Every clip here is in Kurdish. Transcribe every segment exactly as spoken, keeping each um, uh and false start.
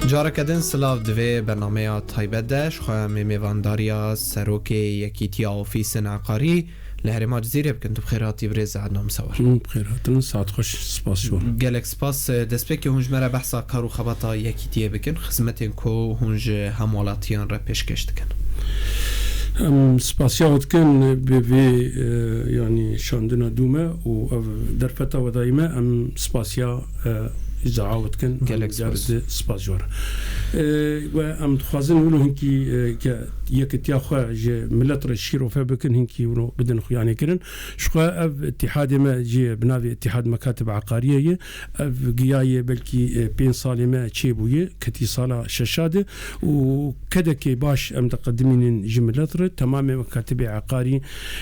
Careke din silav divê bernameya taybet de ji xwe em ê mêvandariya serokê Yekîtiya Ofîsên Eqarî li herêma Cizîrê bikin. Tu bi xêr hatî birêz Ednan Misewar. Hûn bi xêr hatin, saet xweş, spas ji we. Gelek spas. Destpêkê hûn ji me re behsa kar û xebata Yekîtiyê bikin, xizmetên ku hûn ji hemwelatiyan re pêşkêş dikin. Em spasiya we dikin bi vê, e, yanî şandina dû me û ev derfeta we dayî me, em spasiya, e, îzaha we dikin. Gelek Em spas. Derdê spas ji we re. E, we em dixwazin wilo hinkî, e, ke yekitiya xwe ji milet re şîrove bikin, hinkî wilo bidin xuyanê kirin. Ji xwe ev îtîhadê me jî bi navê Îtîhad Mekatib Eqariyê ye. Ev giya ye belkî, e, pênc salê me çêbûye, ketî sala şeşa de û kedekê baş em diqedimînin ji milet re. Temamê mekatibê eqarî,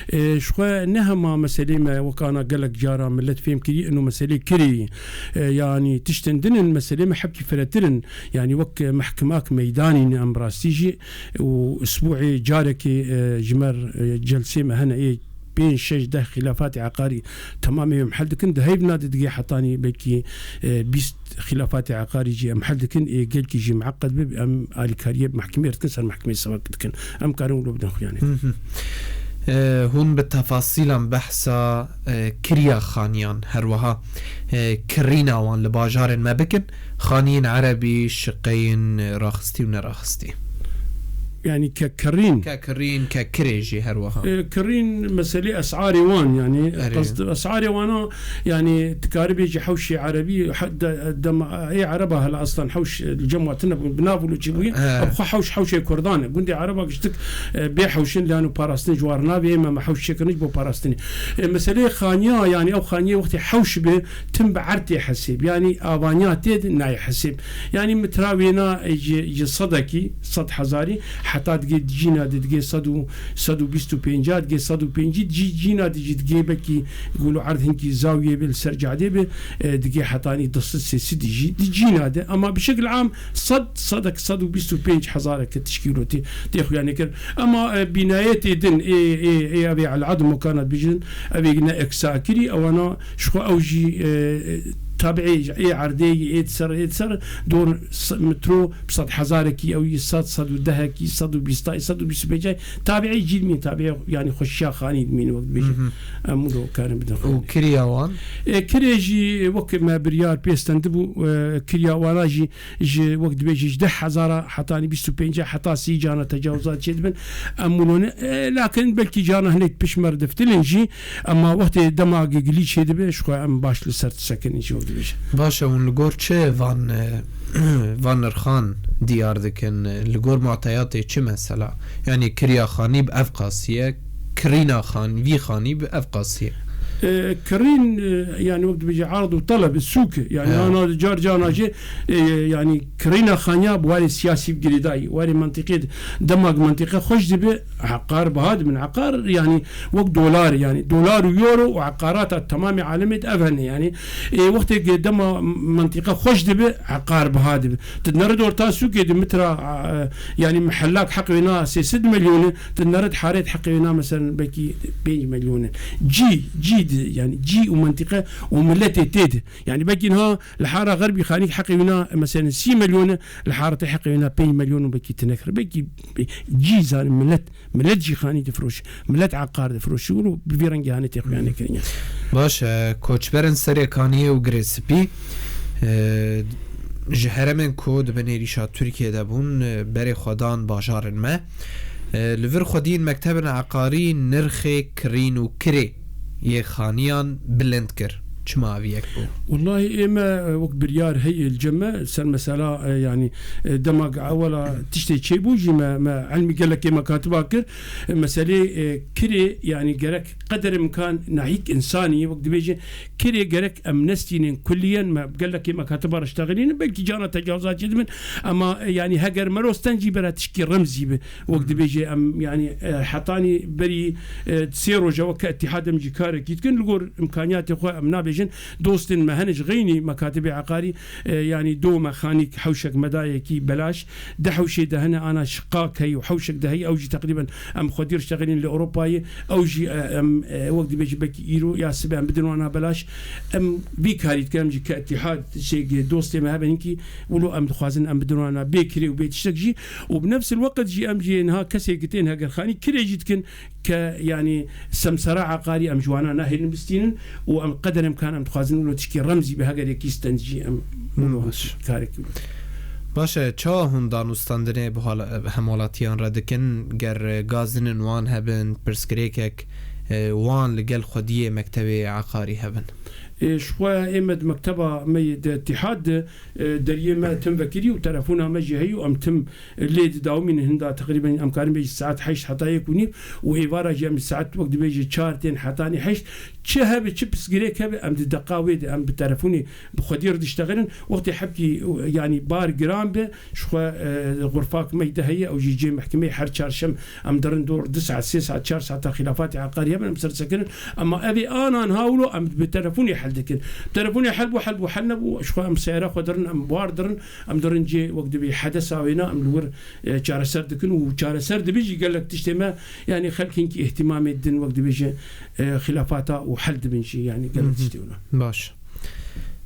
e, ji xwe ne hema meselê me wek ana gelek cara milet fêm kiriye, ino meselê kirê ye. E, yanî tiştên din in, meselê me hebkî firehtir in. Yanî wek mehkemak meydanî ne em rastî jî û isbûê carekê, e, ji me re, e, celsê me hene ê pênc şeş deh xîlafatê eqarî temamê em hel dikin. Di heyvna de digê hetanî belkî, e, bîst xîlafatê eqarî jî em hel dikin. Ê gelkî jî miqed be, em alîkariyê bi mehkemê re dikin, ser mehkemê sewek dikin. Em karin wilo bidin xuyanê. Hı hı. E, hûn bi tefasîlan behsa, e, kiriya xaniyan, her wiha, e, kirîna wan li bajarên me bikin. Xaniyên erebî, şiqeyên raxistî û neraxistî. Yanî ke kirîn. Ke kirîn, ke kirê jî her wiha. E, kirîn meselê esarê wan, yanî Erê. qasd esarê wana, yanî tu karibê jî hewşê erebî, he-, de-, dema ê ereba hela aslan hewş, e, li cem wa tune bûn, bi nav û çi bûye, He. ev xwe hewş, hewşê kurdan e. Gundê ereba giştik, e, bê hewşin, lano parastin ji war navê, me, me hewş çêkirin ji bo parastinê. E, meseleyê xaniya, yanî ew xaniyê wextê hewş be, tim bi erd tê hesêb. Yanî avaniya tê de nayê hesêb. Yanî mitra wêna, e, ji, ji sedekî, sed hezarî, heta digê cîna de digê sed û, sed û bîst û pênca, digê sed û pêncî, cî-, cîna de jî digê belkî gul û erd hinkî zawiyê be li ser cadê be, e, digê hetanî du sed sê sed jî di cîna de. Ama bi şekil am sed, sedek sed û bîst û pênc hezareke tişkîlo tê, tê xuyanê kir. Ama, e, bînayetê din, ê, ê, ê, ev ê elad mokana dibêjin, ev ê ne eksakirî, ewana ji xwe ew jî, e, e, tabiê ê erdê yî, ê di ser, ê di ser, dor s-, metro bi sed hezarekî, ew yî sed, sed û dehekî, sed û bîstayî, sed û bîst û pêncayî, tabiê cî dimîn, tabiê, yanî xweşiya xanî dimîn wek dibêjin. Hı hı. Em wilo karin bidin xwe. Û kiriya wan? E, kirê jî wek me biryar pê stendibû, e, kiriya wana jî ji, wek dibêjî, ji deh hezara hetanî bîst û pênca heta sî cana tecawuzat çêdibin. Em wilo ne, e, lakin belkî cana hinek pişt me re diftilin jî, ema wextê dema gigilî çêdibe, ji xwe em baş li ser disekinin jî, wek dibêjin. Baş e, hûn li gor çi van, e, van nirxan diyar dikin? Li gor mu'teyatê çi mesela? Yanî kiriya xanî bi ev qasî ye, kirîna xan-, vî xanî bi ev qasî ye. E, kirîn, e, yanî wek dibêje erd û teleb, sûk e. Yanî He. ana car carna jî, e, yanî kirîna xaniya bi warê siyasî bi girêdayî, warê mentiqê de, dema ku mentiqe xweş dibe, eqar biha dibin. Eqar, yanî wek dolar, yanî dolar û euro û eqarata temamê alemê de ev hene. Yanî, e, wextê ku dema mentiqe xweş dibe, eqar biha dibe. Tu nere di orta sûkê de mitra, e, yanî mihellak heq wê na sê sed milyon e, tu nere di harê de heq wê na, meselen, belkî pênc milyon e. Cî, cî di, yanî cî û mentiqe û miletê tê de. Yanî belkî niha li hara Xerbî Xanîk heqê wî na, meselen, sî milyon e, li hara te heqê wî na pênc milyon û belkî tinek re. Belkî cî, zanin milet, milet jî xanî difiroşe. Milet eqar difiroşe. Wilo bi vî rengî hanê tê xuyanê kirin. Baş e, koçberên Serê Kaniyê û Girê Spî, e, ji heremên ku di bin êrîşa Tirkiyê de bûn, e, berê xwe dan bajarên me. E, li vir xwediyên mektebên eqarî nirxê kirîn û kirê yê xaniyan bilind kir. Çima ev yek bû? Wellahî ê me, e, wek biryar heye li cem me, ser mesela, e, yanî, e, dema ewela tiştê çêbû jî me, me ilmî gelekê me katiba kir. E, meselê, e, kirê, yanî gerek qeder imkan nahîk insanî, wek dibêje, kirê gerek em nestînin kulliyen, me gelekê me katiba re ştexilînin, belkî cana tecawuzat çêdibin, ama, e, yanî heger mero sten jî bera tişkî remzî bi. Wek dibêje em, yanî, e, hetanî berî, e, sê roja weke Etîhad em jî karekî dikin. Li gor imkaniyatê xwe em nabêjin Dostên me hene ji xeynî mekatibê eqarî, e, yanî do me xanîk hewşek me dayekî belaş. Di hewşê de hene ana şiqak heye û hewşek de heye, ew jî teqrîben em xwedî diştexilîn li Ewropayê. Ew jî, e, em, e, wek dibêjin belkî îro ya sibe em bidin wana belaş. Em vî karî dikin, em jî ke îtîhad, şey, dostê me hebe hinkî, wilo em dixwazin em bidin wana bê kirê û bê tiştek jî. Û bi nefsil weqt jî em jî niha kesê ki tên heger xanî kirê jî dikin, ke, yanî, semsera eqarî em ji wana nahêlin bistînin û em qeder imkan em dixwazin wilo tişkî remzî bi heger yekî stend jî em wilo Baş. karekî wilo. Baş e, çawa hûn danûstandinê bi hala-, hemwelatiyan re dikin, ger gazinin wan hebin, pirsgirêkek, e, wan li gel xwediyê mektebê eqarî hebin? E, ji xwe ê me di mekteba me yê de îtîhad de, e, deriyê me tim vekirî û telefona me jî heyî û em tim lê didawimînin hinda teqrîben em karin bêjin saet heşt heta yek û nîv û êvara jî em saet wek dibêje çar tên hetanî heşt. Çi hebe, çi pirsgirêk hebe, em di deqa wê de em bi telefonê bi xwedî re diştexilin. Wextê hebkî, yanî bar giran be, ji xwe, e, xurfak me de heye, ew jî cê mehkemeyê her çarşem em dirin dor du saet, sê saet, çar saeta xîlafatê eqarî hebin, em ser disekirin. Ema ev ê ana niha wilo em bi telefonê hel dikin. Telefonê hel bû, hel bû, hel nebû, ji xwe em seyara xwe dirin, em bar dirin, em dirin cê wek dibê hedesa wêna, em li wir, e, çareser dikin û çareser dibe jî gelek tiştê me, yanî xelk hinkî îhtîmamê didin wek dibêje, e, xilafata û hel dibin jî, yanî gelek Hı hı. tiştê wina. Baş.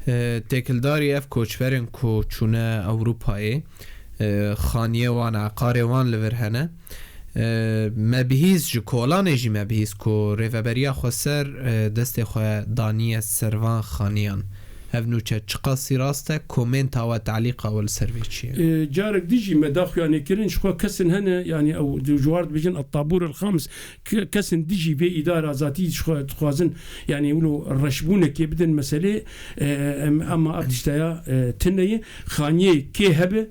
E, têkildarî ev koçberên ku çûne Ewropayê, e, xaniyê wan, eqarê wan li vir hene. E, me bihîst, ji kolanê jî me bihîst ku Rêveberiya Xweser, e, destê xwe daniye ser van xaniyan. Ev nûçe çiqasî rast e? Komenta we, telîqa we li ser vê çi ye? E, carek dijî me daxuyanê kirin, ji xwe kesin hene, yanî ew di ji war dibêjin, "At-tabûr el-xamis", ke-, kesin dijî vê îdara zatî ji xwe dixwazin, yanî wilo reşbûnekê bidin meselê, e, em, ema ev tişteya, e, tune ye. Xaniyê kê hebe,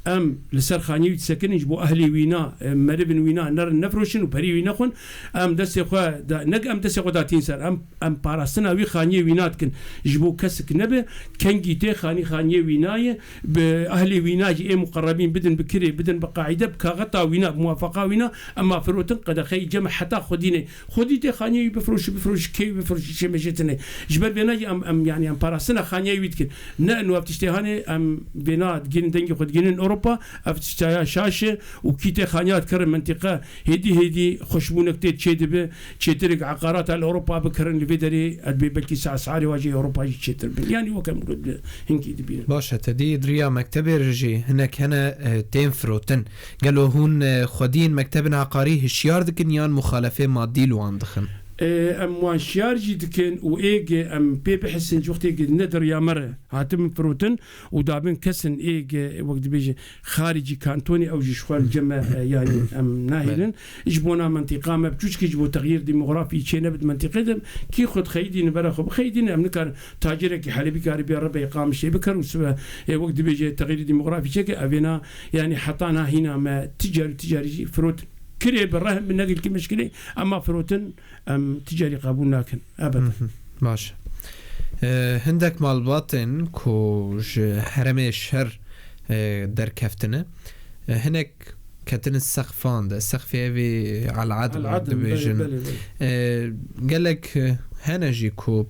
em li ser xaniyê wî disekinin, ji bo ehlê wîna, e, merivin wîna nerin nefiroşin û perî wî nexwin. Em destê xwe da, ne em destê xwe datîn ser, em, em parastina wî xaniyê wîna dikin. Ji bo kesik nebe, kengî tê xanî xaniyê wîna ye, bi ehlê wîna jî ê muqerrebîn bidin bi kirê, bidin bi qaîde, bi kaxeta wîna, bi muwafeqa wîna, ema firotin qedexeyî cem e heta xwedî ne. Xwedî tê xaniyê wî bifiroşî, bifiroşî, kê wî bifiroşî, çê me jê tine. Ji ber vêna jî em, em, yanî em parastina xaniyê wî dikin. Ne eno ev tiştê hanê, em vêna digihînin, dengê xwe digihînin Ewropa, ev tiştaya şaş e û kî tê xaniya dikirin mentîqe hêdî hêdî xweşbûnek tê çêdibe, çêtirek eqarata li Ewropa bikirin, li vê derê ez dibê belkî sa esarê wa jî Ewropa jî çêtir bin. Yanî weke mirov di hinkî dibînin. Baş e, te dî di riya mektebê re jî hinek hene, e, tên firotin. Gelo hûn, e, xwediyên mektebên eqarî hişyar dikin yan muxalefê madî li wan dixin? E, em wan şiyar jî dikin û êg em pê bihisin ji wextê ki ne di riya me re hatin firotin û dabin kesin êg, e, wek dibêje xaricî kantonê, ew jî ji xwe li cem me, e, yanî em nahêlin. Ji bona mentîqa me biçûçkî ji bo texyîr demografî çê nebit mentîqê de kî xwe dixeyidîne bera xwe bixeyidîne, em nikarin tacîrekî Helebî karî bê rebeyê Qamişê bikir û sibe, e, wek dibêje texyîrî demografî çêke, ev êna, yanî heta nahîna me ticar û ticarî jî firot kirê bi rehim bi negil ki mişkilê, ema firotin em ticarî qebûl nakin. Ebed. Hı hı. Baş. E, hindek malbatên ku ji herêmê şer, e, derkeftine, e, hinek ketine sexfan de, sexfê evî Al-Adm Al-Adm, dibêjin. Belê, belê, belê. E, gelek, e, hene jî ku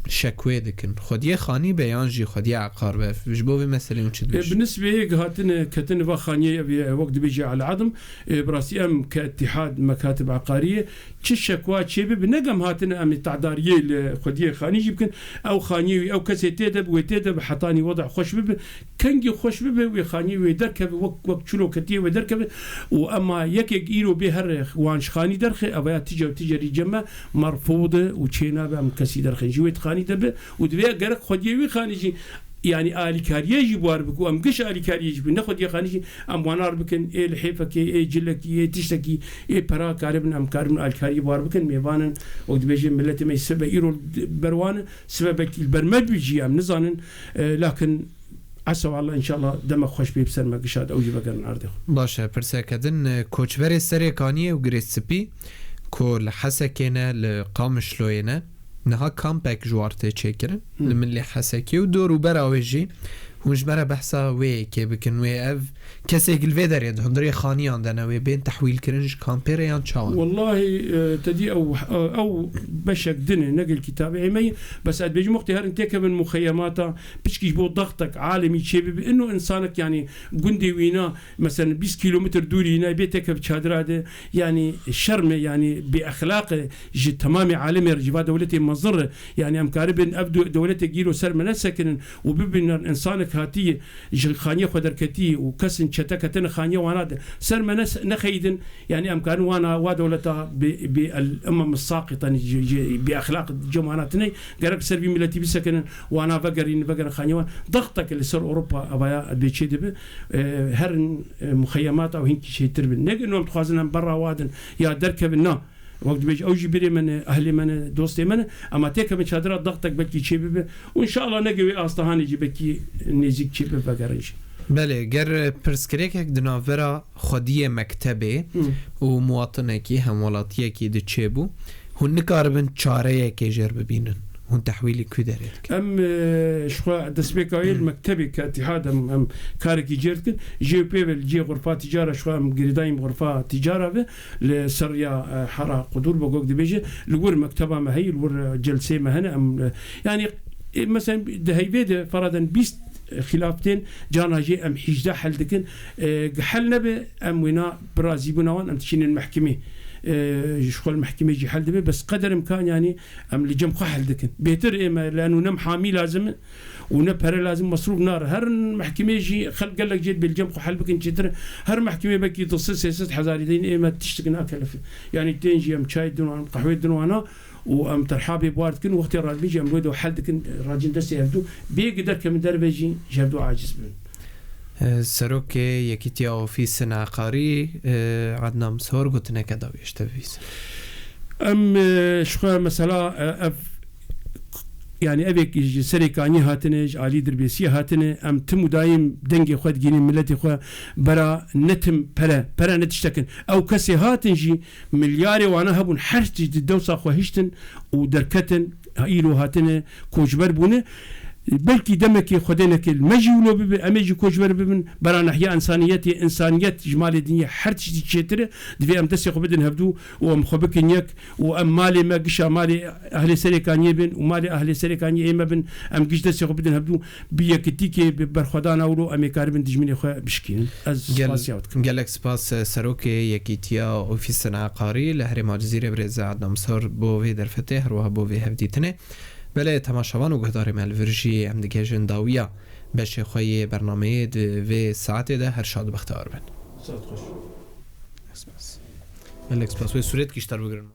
şekwê dikin. Xwediyê xanî be yan jî xwediyê eqar be. Ji bo vê meselê hûn çi E, dibêjin? Bi nisbê yek hatine ketine va xaniyê evî, e, wek dibêje Al-Adm. E, bi rastî em ke îtîhad mekatib eqariyê çi şekwa çê bibe, ne em hatine em ê tedariyê li xwediyê xanî jî bikin. Ew xaniyê wî, ew kesê tê de bi, wê tê de bi, hetanî weda xweş bibe. Kengî xweş bibe, wê xaniyê wê derkeve, wek, wek çilo ketiye wê derkeve. Û ema yekek îro bê here wan ji xanî derxe, ev ya tice û ticerî cem me merfûd e û çênabe em kesî derxin. Ji wê xanî de be û divê gerek xwediyê wî xanî jî, yanî alîkariyê jî bi war bik û em giş alîkariyê jî bikin. Ne xwediyê xanî jî em wanar bikin, ê lihêfekê, ê cilekî, ê tiştekî, ê pera karibin, em karibin alîkariyê bi war bikin. Mêvan in, wek dibêje miletê me sibe îro berwan e, sibe belkî li ber me bî jî em nizanin. E, lakin Esa Allah, înşallah demek xweş bê bi ser me gişa de ew jî vegerin erdê xwe. Baş e, pirseke din, e, koçberê Serê Kaniyê û Girê Spî ku li Hesekê ne, li Qamişloyê ne, niha kampek ji war tê çêkirin, Hı. li milê Hesekê û dor û bera wê jî Hûn ji me re behsa wê yekê bikin, wê ev kesê li vê derê di hundirê xaniyan de ne, wê bên tehwîlkirin ji kampê re yan çawan? Wellahî, e, te dî ew, ew beşek din e, ne gelkî tabi'ê me ye. Bes ez dibêjim wextê herin têkevin muxeyemata, piçkî ji bo dextek alemî çêbibe. Ino insanek, yanî gundê wîna, meselen bîst kîlometr dûrî ne, bê têkev çadira de, yanî şerm e, yanî bêexlaq e ji temamê alemê re, ji va dewletê mezin re. Yanî em karibin ev do-, dewletê gîro ser me nesekinin û bibînin insanek hatiye ji xaniyê xwe derketî û kesin çete ketine xaniye wana de ser me nes-, nexeyidin. Yanî em karin wana wa dewleta bi, bi el imam saqitan, ji, ji, bi exlaq cem wana tine, gerek ser vî miletî bisekinin, wana vegerîn, vegerin xaniye wan. Dextek li ser Ewropa avaya bê çê dibi, e, herin, e, muxeyemata û hinkî çêtir bin. Ne ki em dixwazin em berra wadin ya derkevin, na. Wek dibêje, ew jî birê me ne, ehlê me ne, dostê me ne, ema têkevin çadira dextek belkî çê bibe. Û înşallah nege wê asta hanê jî belkî nêzîk çê bibe vegerin jî. Belê, ger pirsgirêkek di navbera xwediyê mektebê Hı. û muwatinekî, hemwelatiyekî di çêbû, hûn nikaribin çareyekê jêr bibînin. Hûn tehwîlî ku derê dikin? Em, e, ji xwe destpêka wê li mektebê ke îtîhad em, em karekî cêr dikin. Jê pê ve li cihê xurfa tîcara ji xwe em girêdayîn bi xurfa tîcara ve li ser ya, e, hera qudur bo gog dibêje. Li wir mekteba me heye, li wir, e, celsê me hene. Em, e, yanî, e, mesela di heyvê de feraden bîst xilaf tên, cana jê em hîjdeh hel dikin. E, ge hel nebe, em wêna bi razîbûna wan em diçînin mehkimê. E, ji xwe li mehkimê jî hel dibe. Bes qeder imkan yanî em li cem xwe hel dikin. Bêtir ê me, leno ne mihamî lazim e û ne pere lazim, mesrûf nare. Her mehkimê jî xelk gelek jê dibê li cem xwe hel bikin çêtir e. Her mehkimê belkî du sed sê sed hezarî deyin, ê me tiştik nakelefe. Yanî tên jî em çay din wan, qehwê din wana û em terha bê bar dikin, wextê radibî jî em wê de hel dikin, racin destê hevdû. Bê gi derkevin derve jî ji hevdû aciz bibin. Serokê Yekîtiya Ofîsên Eqarî, Ednan Misor, gotineke dawî ji te bibîsim. Em, e, ji xwe mesela, e, ev, yanî evek ji serê kaniyê hatine, ji alî Dirbêsiyê hatine, em tim û dayîm dengê xwe digînin, miletê xwe bera ne tim pere, pere ne tiştekin. Ew kesê hatin jî milyarê wana hebûn, her tişt di dewsa xwe hiştin û derketin, îro hatine, koçber bûne. Belkî demekê Xwedê neke li me jî wilo bibe, em ê jî koçber bibin. Bera nehiya însaniyetê, însaniyet ji malê dinyê her tiştî çêtir e. Divê em destê xwe bidin hevdû û em xwe bikin yek û em malê me, gişa malê ehlê Serê Kaniyê bin û malê ehlê Serê Kaniyê ê me bin. Em giş destê xwe bidin hevdû, bi yekitîkê, bi berxwedana wilo em ê karibin dijminê xwe bişkînin. Ez Gel-, spasiya we dikim. Gelek spas, e, Serokê Yekîtiya Ofîsên Eqarî li Herêma Cizîrê, birêz Ednan Misor, bo vê derfetê, her wiha bo vê hevdîtinê. Belê, temaşevan û guhdarê me, li vir jî em digihêjin dawiya beşê xwe yê bernameyê di vê saetê de. Her şad û bextewar bin. Saet xweş. Gelek spas. Gelek spas. Wê sûrêtkî ji te re bigirin.